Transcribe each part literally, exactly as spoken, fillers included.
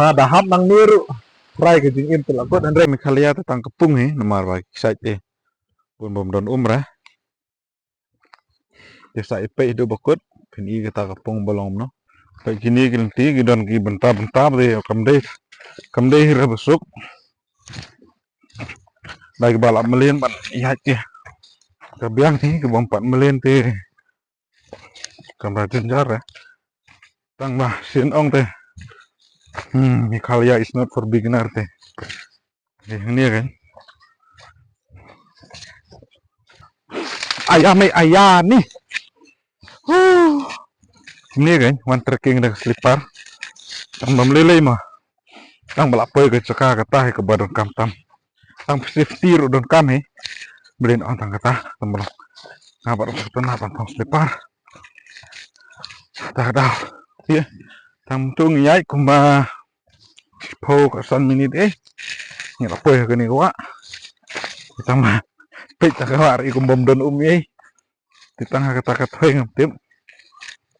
Ba da hap nangne ruh, trai ka jingim te la kut, hynrei Meghalaya te tang ka pung hi, namar ba ki kshaid te bun bym don um re. Te sa ïa peit haduh ba kut, phin i kata ka pung ba long kumno. Peit kine ki lynti ki don ki bynta bynta ba dei kam dei, kam dei hi re ba suk. Da kiba lah mlien ban ïaid ki. Ka biang hi ki bym pat mlien te. Kam da jynjar re. Tang ba sien ong te. Hmm, Meghalaya is not for beginner te. Ni, ni kan. Aya me aya ni. Huh. Ni kan, wan trekking da slipper. Tang ba mlei lei ma. Tang ba la poi ka jaka kata hi kaba donkam tam. Tang safety ruh donkam hi. Blei ong tang kata, tang ba long. Nga ba ruh kata na tang tang slipper. Tang da. Ye. Tang tu ngi ïaid kumba shiphew ka san minit eh. Ngi la poi ha kane ka wah. Tang ba peit tang ka wah ri kum bym don um eh. Te tang ha kata ka thoi ngam tip.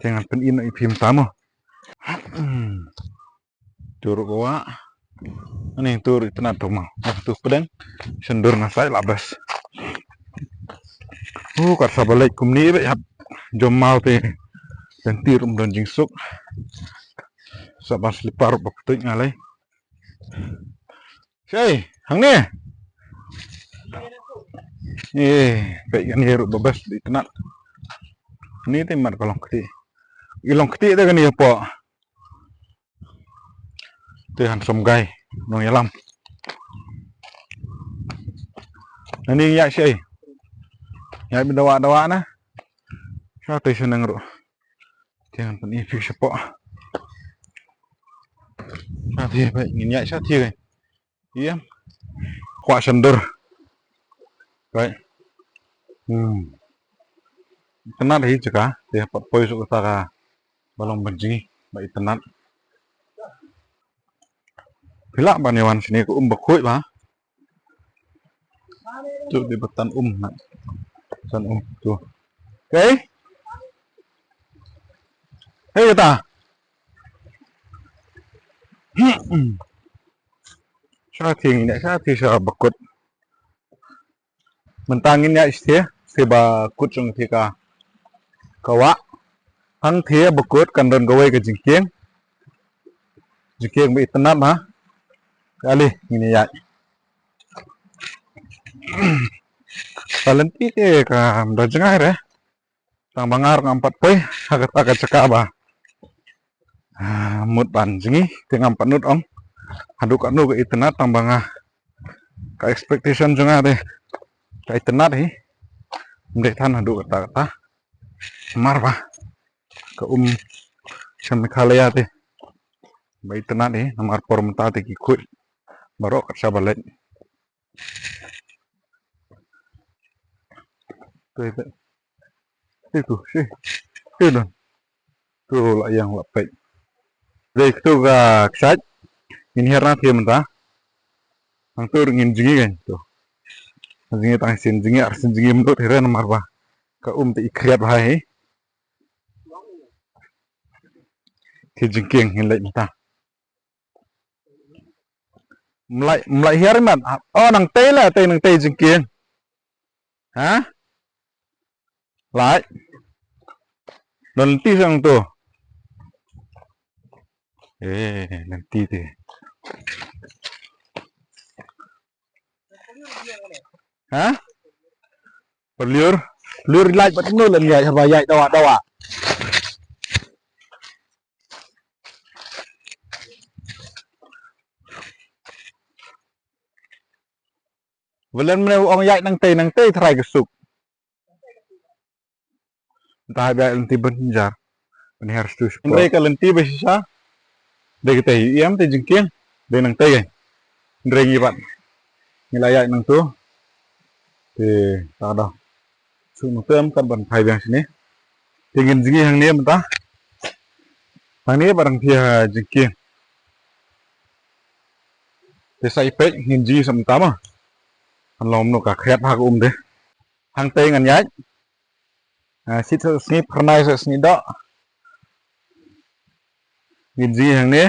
Te ngan pyni noh ïa phi mynta mo. Hmm. Tu ruh ka wah. Ani tu ruh itynnad tu mo. Wah tu pdeng. Shen dur na sai la bes. Uh, kat sa ba leit kumne ba ïap jom maw te. Lynti ruh ym don jingsuk. Sa ba slipper ruh ba ktuid nga lei. Shei, hangne. Eh, peit kane ruh ba bes itynnad. Ni te mat ka long kti. I long kti te kane hapoh. Te handsome guy, nongïalam. Nani ïa shei. Ïa bi dawa dawa na. Sha te shaneng ruh. Te ngan pyni phi shapoh. Sha te ba ngin ïa sha te. Ïa. Kwah shen dur. Right. Hmm. Itynnad hi jaka, te pat poi suk kata ka ba long ban jngi, ba itynnad. Phi lah ban ïa wan shane ka um ba khuid ba. Tu dei ba tan um na. Tan um tu. Okay. Hei kata. Sha te ngin ïa sha te sha ba kut. Mynta ngin ïa sha te, te ba kut jong te ka, ka wah. Hangte ba kut kan don kawei ka jingkieng. Jingkieng ba itynnad ha. Kali ngin ïa. Ka lynti te kam da jngai re. Tang ba nga ruh ngam pat poi ha kata ka jaka ba, ah, mut ban jngi te ngam pat nud ong haduh katno ka itynnad, tang ba nga ka expectation jong nga te ka itynnad hi. Ym dei than haduh kata kata. Namar ba ka um sha Meghalaya te ba itynnad hi, namar por mynta te ki khuid baroh kat sha ba leit. Te te. Te tu, shi. Te don. Tu la ïang la peit. Dei tu ka kshaid. Ngin hiar na te mynta. Hangtu ngin jngi kan tu. Jngi tang sien jngi ar sien jngi mynta te ren namar ba ka um te i khriat ba hi. Te jingkieng ngin leit mynta. Mlai, mlai hiar mat. Oh, nang tei la, tei nang tei jingkieng. Ha? Lai. Don lynti sang tu. Eh, lynti te. Ha? Perliur, liur lai bat mulu lan ïa, haba ïa dawa dawa. Valen mene ong ïaid nangtei nangtei trai ka suk. Nta ha ïaid lynti ban jar. Ban her stu shu. Hynrei ka lynti ba shisha. Dei ka tei ïam tei jingkieng. Dei nangtei. Hynrei ngi bat. Ngi la ïaid nangtu. Te ta da. Suk nangtu em kat ban phai biang shane. Te ngin jngi hangne mynta. Hangne ba dang phi ha jingkieng. Te sa ïa peit ngin jngi sa mynta ma. Kan long kumno ka khriat ha ka um te. Hangtei ngan ïaid. Ah, sit sa sngi phyrnai sa sngi doh. Ngin jngi hangne.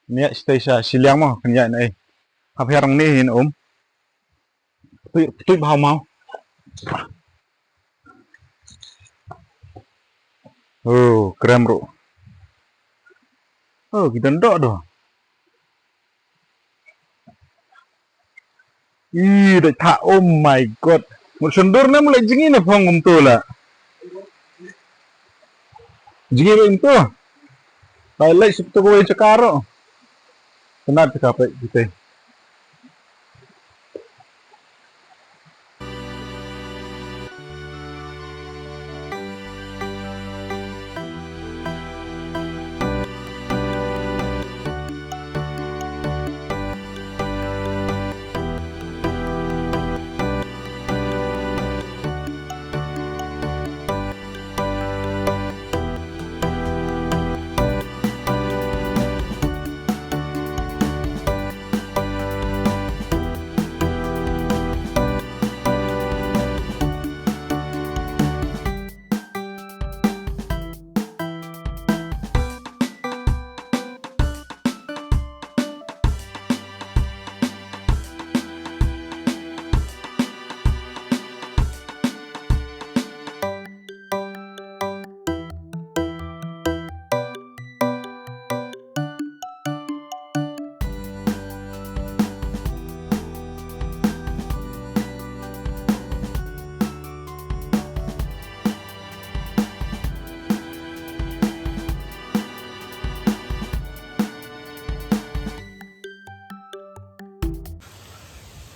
Nia stay sha shiliang mo, kan ïa na ei. Hap hiar ngi hin um. Ptui, ptui bha mau. Oh, krem ruh. Oh, ki don doh doh. Ih, dei tha, oh my God. Mut shon dur ne mut leit jngi ne phong kumto la. Jngi ba kumto. Ba leit shuh to kawei jaka ruh. Tynat jaka peit kita.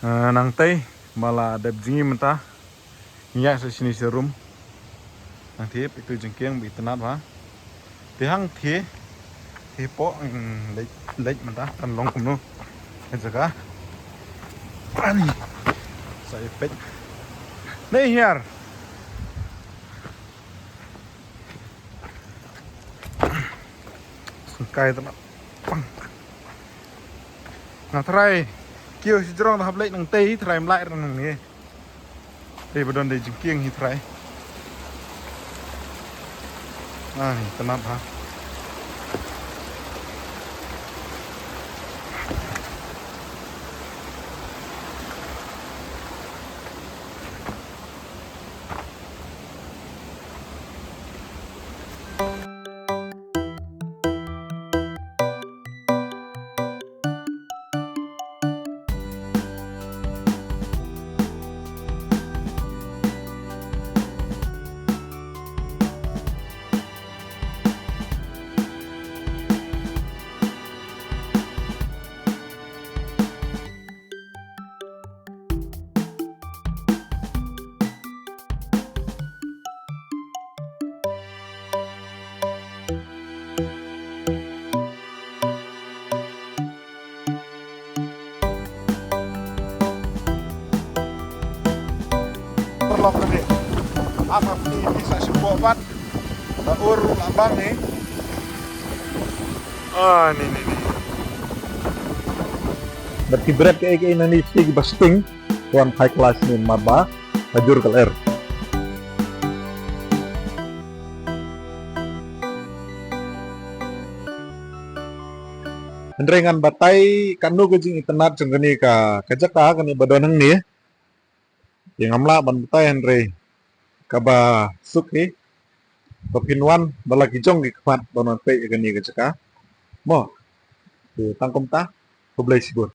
Ah, nangtei ba la dep jngi mynta. Ngi ïa sa shini sa rum. Nangtei peit tu jingkieng ba itynnat ba. Te hangtei, te poh, mm, leit, leit mynta kan long kumno. Ka jaka. Ani. Sa ïa peit. Nei hiar. Sngewkai tynnat. Pang. Nga trai kiew shi jrong da hap leit nangtei, trai mlai rang nang ne. Dei ba don dei jingkieng hi trai. Ah, ni tynnat ha. Paralok kane. Ap ap ni ni sa shu buh pat. La ur la bang ni. Ah, ni ni ni. Bad ki bret kaei kaei na ni, ki ba sting. Wan high class ni, maba hajur ka lyer. Hynrei ngan batai katno ka jingitynnat jong kane ka, ka jaka kane ba don hangne. Te ngam lah ban batai hynrei kaba suk hi ba phin wan da la ki jong ki khmat ban wan peit ïa kane ka jaka. Mo. Te tang kumta, khublei shibun.